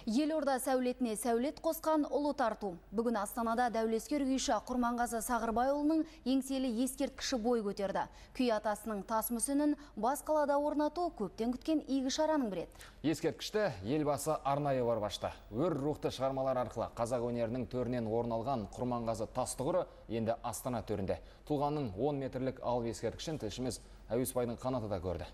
Елорда сәулетіне сәулет қосқан ұлы тарту. Бүгін Астанада дәулескер күйші Құрманғазы Сағырбайұлының еңселі ескерткіші бой көтерді. Күй атасының тас мүсінін бас қалада орнату көптен күткен игі шараның бірі еді. Ескерткішті елбасы арнайы барып ашты. Өр рухты шығармалар арқылы қазақ өнерінің төрінен орын алған Құрманғазы тас тұғыры енді Астана төрінде. Тұлғаның 10 метрлік алып ескерткішін тілшіміз Әуесбайдың қанаты да көрді.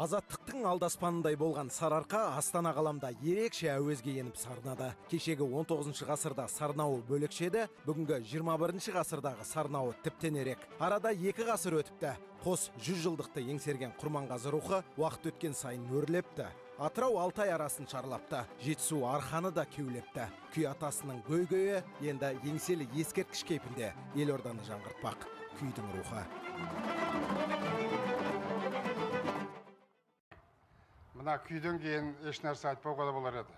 Азаттықтың алдаспанындай болған Сарыарқа Астана қаламда ерекше әуезге еніп сарнады. Кешегі 19 ғасырда сарнауы бөлекше еді, бүгінгі 21 ғасырдағы сарнауы тіптен ерек. Арада 2 ғасыр өтіпті. Қос 100 жылдықты еңсерген Құрманғазы рухы уақыт өткен сайын өрлепті. Атырау Алтай арасын шарлапты, Жетісу арқаны да кеулепті. Күй атасының көй-көйі енді еңселі ескерткіш кейпінде елорданы жаңғыртпақ. Күйдің рухы. Мына күйден кейін еш нәрсе айтпауға да болар еді.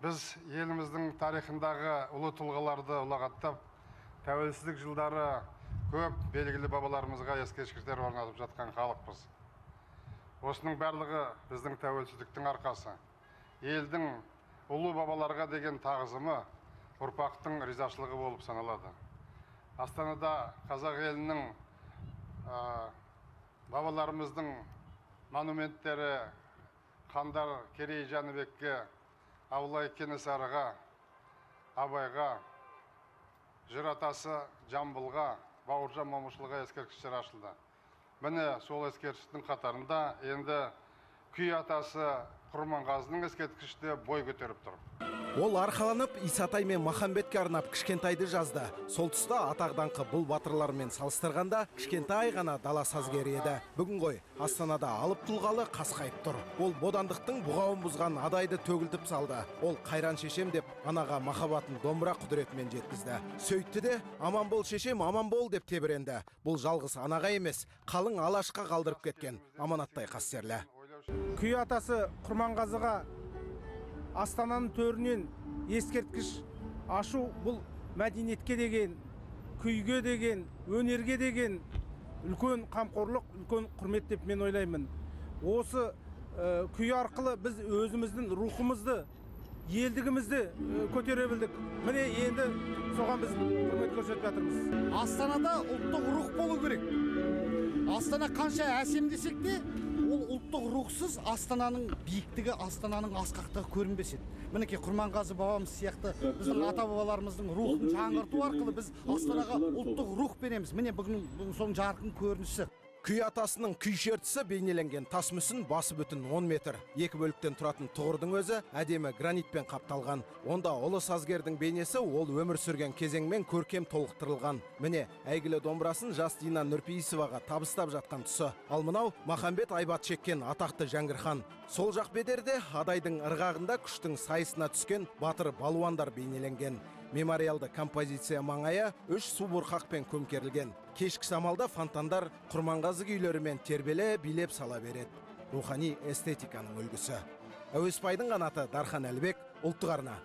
Біз еліміздің тарихындағы ұлы тұлғаларды ұлағаттап, тәуелсіздік жылдары көп белгілі бабаларымызға ескерткіштер орнатып жатқан халықпыз. Осының барлығы біздің тәуелсіздіктің арқасы. Елдің ұлы бабаларға деген тағзымы ұрпақтың ризашылығы болып саналады. Астанада қазақ елінің бабаларымыздың монументтері хандар Керей Жәнібекке, Абылай Кенесарыға, Абайға, жыр атасы Жамбылға, Бауыржан Момышұлыға ескерткіштер ашылды. Міне сол ескерткіштің қатарында енді күй атасы Құрманғазының ескерткіші де бой көтеріп тұр. Ол арқаланып Исатай мен Махамбетке арнап Кішкентайды жазды. Сол тұста атақ даңқы бұл батырлармен салыстырғанда кішкентай ғана дала сазгері еді. Бүгін ғой Астанада алып тұлғалы қасқайып тұр. Ол бодандықтың бұғауын бұзған Адайды төгілтіп салды. Ол қайран шешем деп анаға махаббатын домбыра құдіретімен жеткізді. Сөйтті де аман бол шешем, аман бол деп тебіренді. Бұл жалғыз анаға емес, қалың алашқа қалдырып кеткен аманаттай қастерлі. Күй атасы Құрманғазыға Астананың төрінен ескерткіш ашу бұл мәдениетке деген, күйге деген, өнерге деген үлкен қамқорлық, үлкен құрмет деп мен ойлаймын. Осы күй арқылы біз өзіміздің рухымызды, елдігімізді көтере білдік. Міне енді соған біз құрмет көрсетіп жатырмыз. Астанада ұлттық рух болу керек. Астана қанша әсем десек те, ол ұлттық рухсыз Астананың биіктігі, Астананың асқақтығы көрінбес еді. Мінекей Құрманғазы бабамыз сияқты біздің ата-бабаларымыздың рухын жаңғырту арқылы біз Астанаға ұлттық рух береміз. Міне бүгін соның жарқын көрінісі. Күй атасының күй шертісі бейнеленген тас мүсін басы бүтін 10 метр. Екі бөліктен тұратын тұғырдың өзі әдемі гранитпен қапталған. Онда ұлы сазгердің бейнесі ол өмір сүрген кезеңмен көркем толықтырылған. Міне әйгілі домбырасын жас Дина Нұрпейісоваға табыстап жатқан тұсы. Ал мынау Махамбет айбат шеккен атақты Жәңгір хан. Сол жақ бедерде Адайдың ырғағында күштің сайысына түскен батыр балуандар бейнеленген. Мемориалды композиция маңайы 3 су бұрқақпен көмкерілген. Кешкі самалда фонтандар Құрманғазы күйлерімен тербеле билеп сала береді. Рухани эстетиканың үлгісі. Әуесбайдың қанаты, Дархан Әлібек, Ұлттық арна.